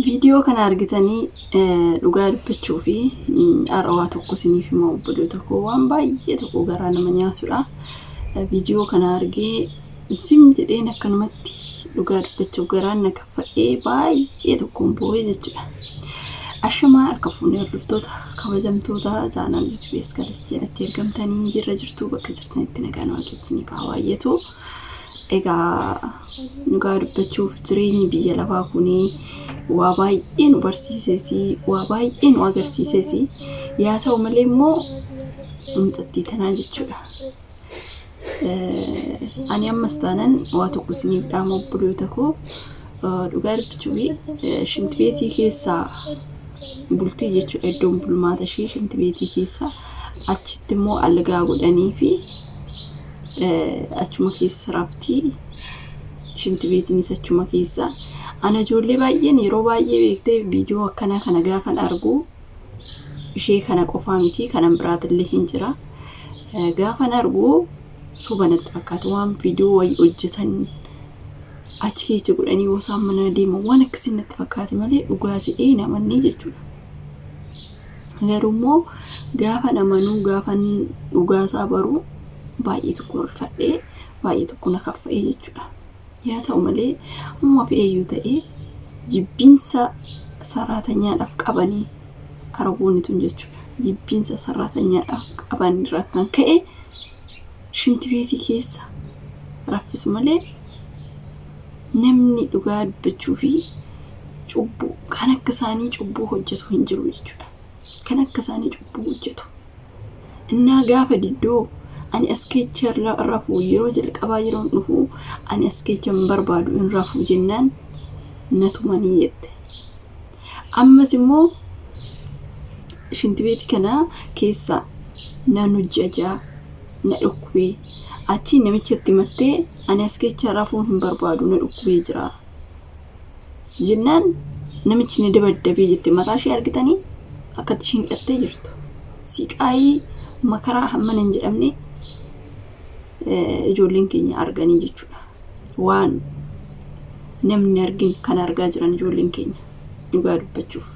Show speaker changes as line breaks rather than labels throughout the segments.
Viidiyoo kana argitanii dhugaa dubbachuu fi har'a waa tokko isiniif hima obboloota koo waan baay'ee tokko garaa nama nyaatudha. Viidiyoo kana argee zim jedheen akkanumatti dhugaa dubbachuuf garaan na kaffa'ee baay'ee tokkoon boo'ee jechuudha. Ashamaa harka fuunee hordoftoota kabajamtoota chaanaal YouTube Eskalis jalatti argamtanii jirra jirtu bakka jirtanitti nagaan waaqayyo isiniif haa baay'atu. Egaa dhugaa dubbachuuf jireenyi biyya lafaa kun waa baay'ee nu barsiises waa baay'ee nu agarsiises yaa ta'u malee immoo mucattii tanaa jechuudha. Ani ammas taanan waa tokko isiniif dhaama obboloota koo dhugaa dubbachuuf shintibeetii keessaa bultii jechuudha iddoon bulmaata ishee shintibeetii keessaa achitti immoo algaa godhanii fi achuma keessa rafti. Shintibeetiinis achuma keessa. Ana ijoollee baay'een yeroo baay'ee beektee viidiyoo akkanaa kana gaafan argu ishee kana qofaa miti kanan biraatillee hin jira. Gaafan argu soba natti fakkaata waan viidiyoo wayii hojjetan achi keessa godhanii yoo isaan mana deeman waan akkasii natti fakkaate malee dhugaa se'ee hin amannee jechuudha. Garuu immoo gaafan amanuu gaafan dhugaasaa baru baay'ee tokko rifadhee baay'ee tokko na kaffa'ee jechuudha. Yaa ta'u malee amma fe'eeyyuu ta'ee jibbiinsa saraatanyaadhaaf qabanii Araboonni tun jechuudha. Jibbiinsa saraatanyaadhaaf qaban irraa kan ka'e shintibeetii keessa raffisu malee namni dhugaa dubbachuu fi cubbuu kan akka isaanii cubbuu hojjetu hin jiru jechuudha. Kan akka isaanii cubbuu hojjetu. Innaa gaafa diddoo ani as keessa rafu yeroo jalqabaa yeroon dhufu ani as keessa hin barbaadu hin rafu jennaan na tumanii jette. Ammas immoo shintibeetii kana keessa nan hojjajaa na dhukkubee achii namichatti himattee ani as keessa rafuu hin barbaadu na dhukkubee jira. Jennaan namichi ni dabaddabee jette mataa ishee argitanii akkatti ishiin hidhattee jirtu. Siqaayii makaraa hammana hin jedhamne ijoolleen keenya arganii jechuudha. Waan namni argin kan argaa jiran ijoolleen keenya dhugaa dubbachuuf.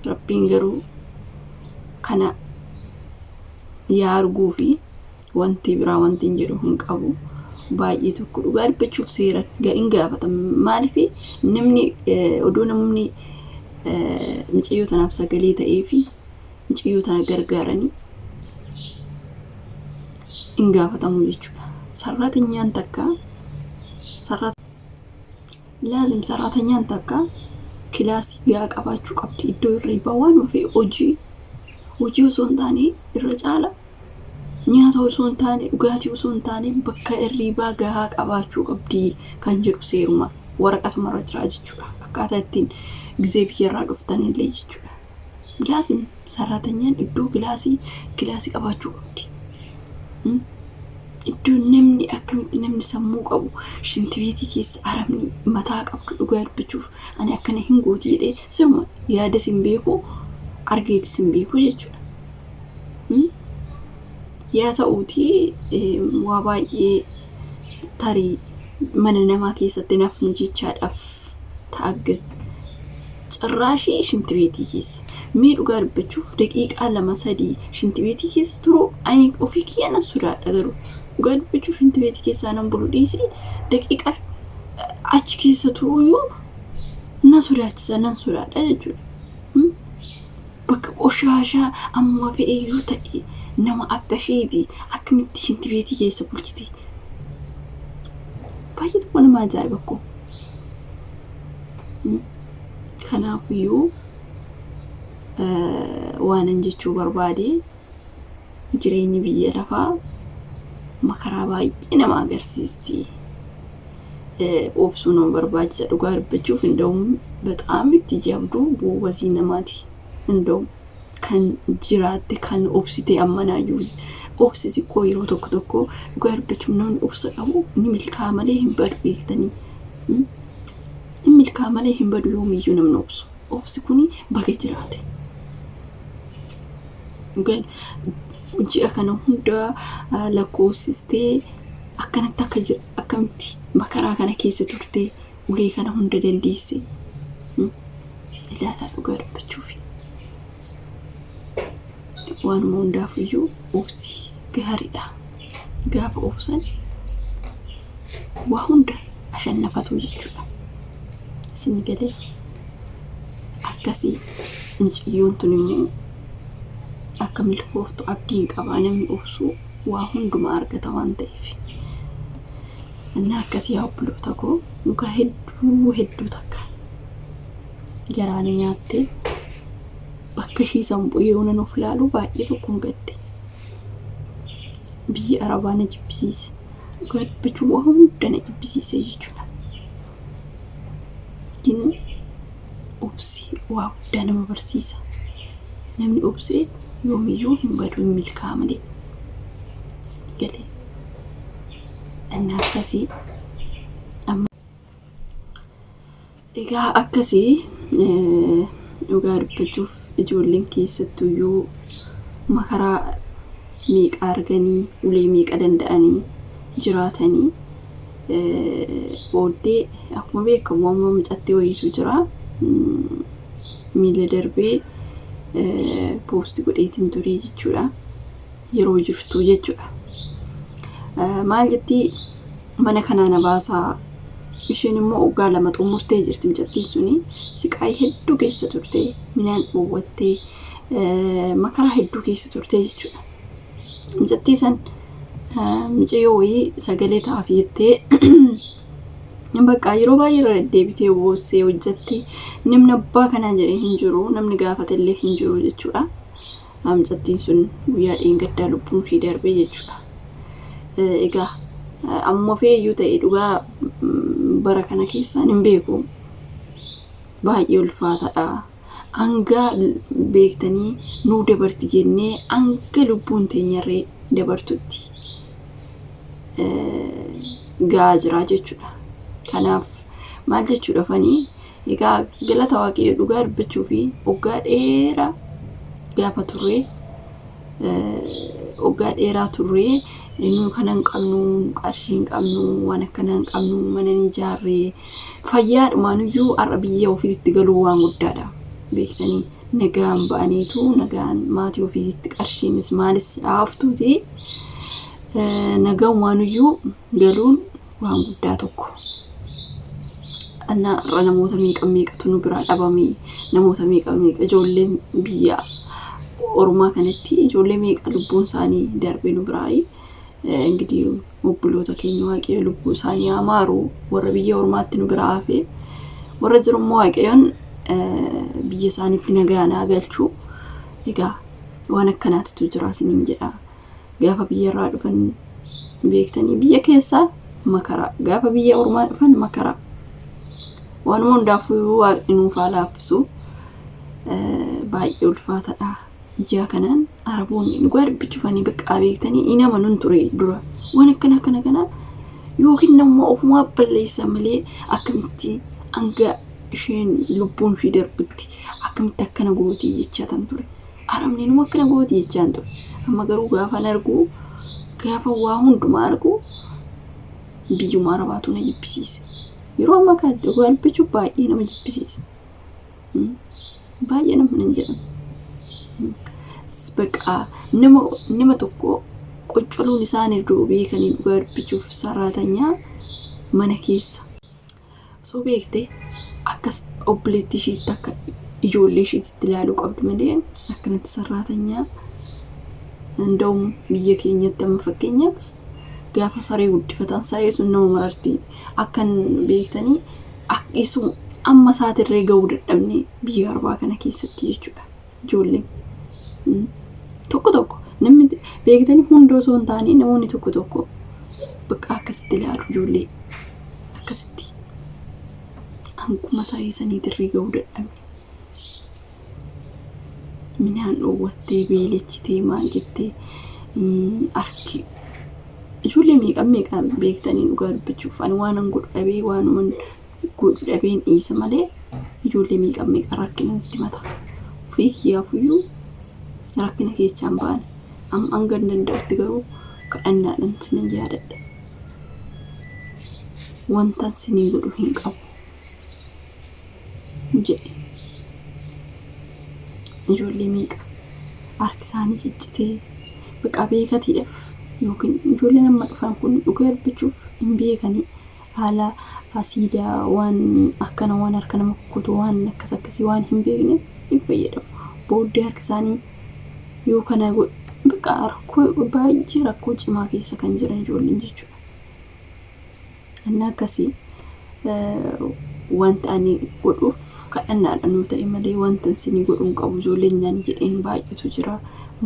Rabbiin garuu kana yaa arguu fi Wanti biraa wantin jedhu hin qabu. Baay'ee tokko dhugaa dubbachuuf seera hin gaafata. Maaliif namni odoo namni micayyoo tanaaf sagalee ta'ee fi micayyoo tana gargaaranii hin gaafatamu jechuudha. Sarraatanyaan takka sarraa laazim sarraatanyaan takka kilaasii gahaa qabaachuu qabdi. Iddoo hirriibaa waanuma fe'e hojii hojii osoo hin taane irra caala Nyaata osoo hin taane, dhugaatii osoo hin taane bakka hirriibaa gahaa qabaachuu qabdi kan jedhu seeruma waraqatuma irra jira jechuudha. Akkaataa ittiin gizee biyyarraa dhuftan illee jechuudha. Laazim sarraatanyaan iddoo kilaasii kilaasii qabaachuu qabdi. Iddoo namni akkamitti namni sammuu qabu shintibeetii keessa aramni mataa qabdu dhugaa dubbachuuf ani akkana hin gooti jedhee siruma yaadas hin beeku argeetis hin beeku jechuudha. Yaa ta'uutii waa baay'ee tarii mana namaa keessatti nafnu jechaadhaaf ta'aggas cirraashii shintibeetii keessa mee dhugaa dubbachuuf daqiiqaa 2 3 shintibeetii keessa turuu ani ofii kiyya nan sodaadha garuu dhugaa dubbachuuf shintibeetii keessaa nan bulu dhiisii daqiiqaa achi keessa turuuyyuu na sodaachisa nan sodaadha jechuudha. Bakka qoshaashaa ammuma fe'eyyuu ta'e nama akka isheeti akkamitti shintibeetii keessa bulchiti? Baay'ee tokko nama ajaa'iba koo. Kanaafiyyuu waanan jechuu barbaade jireenyi biyya lafaa makaraa baay'ee nama agarsiisti. Obsuu nama barbaachisa dhugaa dubbachuuf inda'uun bexaam itti jabduu goobazii namaati inda'u kan jiraatte kan obsite ammanaayyuu obsi xiqqoo yeroo tokko tokko dhugaa dubbachuuf namni obsa qabu ni milkaa'a malee hin badu beektanii ni milkaa'a malee hin badu yoomiyyuu namni obsu obsi kuni baga jiraate. Dhugaa ji'a kana hunda lakkoofsistee akkanatti akka jira akkamitti makaraa kana keessa turtee ulee kana hunda dandeesse. Ilaalaa dhugaa dubbachuufi. Waanuma hundaafuyyuu obsi gaariidha. Gaafa obsan waa hunda ashannafatu jechuudha. Isin galee akkasii miciyyoon tun immoo akka milkooftu abdiin qaba namni obsuu waa hundumaa argata waan ta'eef. Innaa akkasii yaa obboloota koo dhugaa hedduu hedduu takka garaa na nyaatte bakka ishii san bu'ee yoo nan of laalu baay'ee tokkoon gadde. Biyyi Arabaa na jibbisiise. Dhugaa dubbachuu waa hunda na jibbisiise jechuudha. Gin obsi waa guddaa nama barsiisa. Namni obsee yoomiyyuu hin badu hin milkaa'a malee. Isin galee. Inni akkasii amma. Egaa akkasii dhugaa dubbachuuf ijoolleen keessattuyyuu makaraa meeqa arganii ulee meeqa danda'anii jiraatanii booddee akkuma beekamu amma mucattii wayiitu jira miila darbee poosti godheetiin ture jechuudha yeroo jirtu jechuudha. Maal jettii mana kanaa na baasaa isheen immoo waggaa 2 xumurtee jirti mucattiin suni siqaayii hedduu keessa turte minaan dhoowwattee makaraa hedduu keessa turte jechuudha. Mucattii san mucayyoo wayii sagalee ta'aaf jettee bakka yeroo baay'ee irra deddeebitee boossee hojjette namni abbaa kanaa jedhee hin jiru namni gaafatellee hin jiru jechuudha. Mucattiin sun guyyaa dheengaddaa lubbuun ishee darbee jechuudha. Egaa amma feeyyuu ta'e dhugaa bara kana keessaan hin beeku. Baay'ee ulfaataadha. Hanga beektanii nuu dabarti jennee hanga lubbuun teenyarree dabartutti ga'aa jira jechuudha. Kanaaf maal jechuudha fanii egaa galata waaqayyo dhugaa dubbachuu fi waggaa dheeraa gaafa turre waggaa dheeraa turre nu kana hin qabnu qarshii hin qabnu waan akkanaa hin qabnu mana ni ijaarre fayyaadhumaan iyyuu har'a biyya ofiitti galuu waan guddaadha beektanii nagaan ba'aniitu nagaan maatii ofiitti qarshiinis maalis haftuuti nagaan iyyuu galuun waan guddaa tokko. Annaa har'a namoota meeqa meeqatu nu biraa dhabame namoota meeqa meeqa ijoolleen biyya ormaa kanatti ijoollee meeqa lubbuun isaanii darbe nu biraa ingidihi obboloota keenya waaqayyo lubbuu isaanii haa maaru warra biyya ormaatti nu biraa hafe warra jiru immoo waaqayyoon biyya isaaniitti nagaan haa galchu egaa waan akkanaatitu jira isiniin jedha gaafa biyya irraa dhufan beektanii biyya keessaa makaraa gaafa biyya ormaa dhufan makaraa waanuma hundaafuu waaqni nuuf haa laaffisu baay'ee ulfaataadha. Ijaa kanaan araboonni dhugaa dubbachufanii baqqaa beektanii hin amanuun ture dura waan akkana akkana kana yookiin namuma ofumaa balleessa malee akkamitti hanga isheen lubbuun ishee darbutti akkamitti akkana gootii jechaa tan ture. Arabni numa akkana gooti jechaan ture. Amma garuu gaafan argu gaafa waa hundumaa argu biyyuma arabaatu na jibbisiise. Yeroo ammaa kana dhugaa dubbachuuf baay'ee nama jibbisiisa. Baay'ee nama nan jedhamu. Bakka nama nama tokko qoccoluun isaanii iddoo beekanii dhugaa dubbachuuf saraatanyaa mana keessa. Osoo beekte akkas obboleettii ishiitti akka ijoollee ishiitti ilaaluu qabdu malee akkanatti sarraatanyaa nda'um biyya keenyatti amma fakkeenyaaf gaafa saree guddifatan saree sun nama mararti akkan beektanii isu amma isaatirree ga'uu dadhabne biyya arbaa kana keessatti jechuudha ijoolleen tokko tokko namni beektanii hunda osoo hin taane namoonni tokko tokko bakka akkasitti ilaalu ijoollee akkasitti hanguma saree saniitirree ga'uu dadhabne. Midhaan dhoowwattee beelechitee maal jettee harki ijoollee meeqa meeqa beektanii dhugaa dubbachuuf ani waanan godhu dhabee waanuman godhu dhabeen dhiisa malee ijoollee meeqa meeqa rakkina natti mata. Ofii kiyyaafuyyuu rakkina keessaan baane amma hanga hin danda'utti garuu kadhannaadhaan sinan yaadadha. Wantan sinii godhu hin qabu jedhe. Ijoollee meeqa harki isaanii ciccitee baqa beekatiidhaaf yookiin ijoolleen amma dhufan kun dhugaa dubbachuuf hin beekanii haala asiidaa waan akkana waan harka nama kukkutu waan akkas akkasii waan hin beekne hin fayyadamu. Booddee harki isaanii yoo kana baqa rakkoo baay'ee rakkoo cimaa keessa kan jiran ijoolleen jechuudha. Inni akkasii wanta ani godhuuf kadhannaadha nuu ta'e malee wanta isinii godhuu hin qabu ijoolleen nyaanni jedheen baay'eetu jira.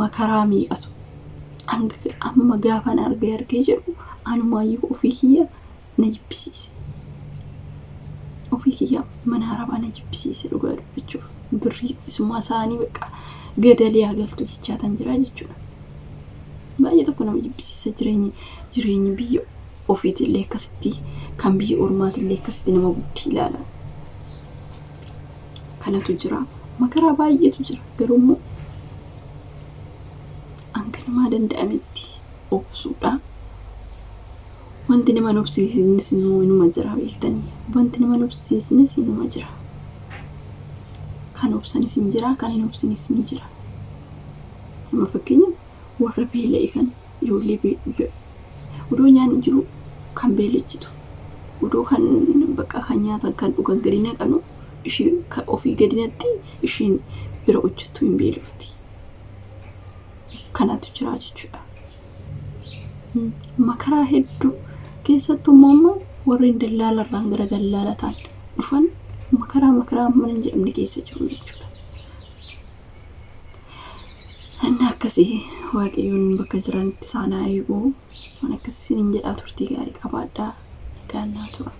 Makaraa meeqatu amma gaafan argee argee jedhu anumaayyuu ofii kiyya na jibbisiise. Ofii kiyya mana arabaa na jibbisiise dhugaa dubbachuuf birrii isumaa isaanii baqa gadalee haa galtu jechaatan jira jechuudha. Baay'ee tokko nama jibbisiisa jireenyi biyya ofiitillee akkasitti kan biyya ormaatillee akkasitti nama guddii ilaala. Kanatu jira. Makaraa baay'eetu jira. Garuu immoo hanga namaa danda'ametti obsuudha. Wanti nama hin obsiisnes immoo inuma jira beektanii. Wanti nama hin obsiisnes inuma jira. Kan obsanis ni jira, kan hin obsines ni jira. Amma fakkeenya warra beela'e kan ijoollee odoo nyaanni jiru kan beelachitu odoo kan bakka kan nyaatan kan dhugan gadi naqanu ishee ofii gadi naqxi isheen bira hojjettu hin beelofti. Kanatu jira jechuudha. Makaraa hedduu keessattuu immoo amma warreen dallaalarraan gara dallaala ta'an dhufan makaraa makaraa mana hin jedhamne keessa jiru jechuudha. Inni akkasii waaqayyoon bakka jiranitti isaan haa eegu. Waan akkasii isiniin jedhaa turtii gaarii qabaadhaa. Nagaan naa tura.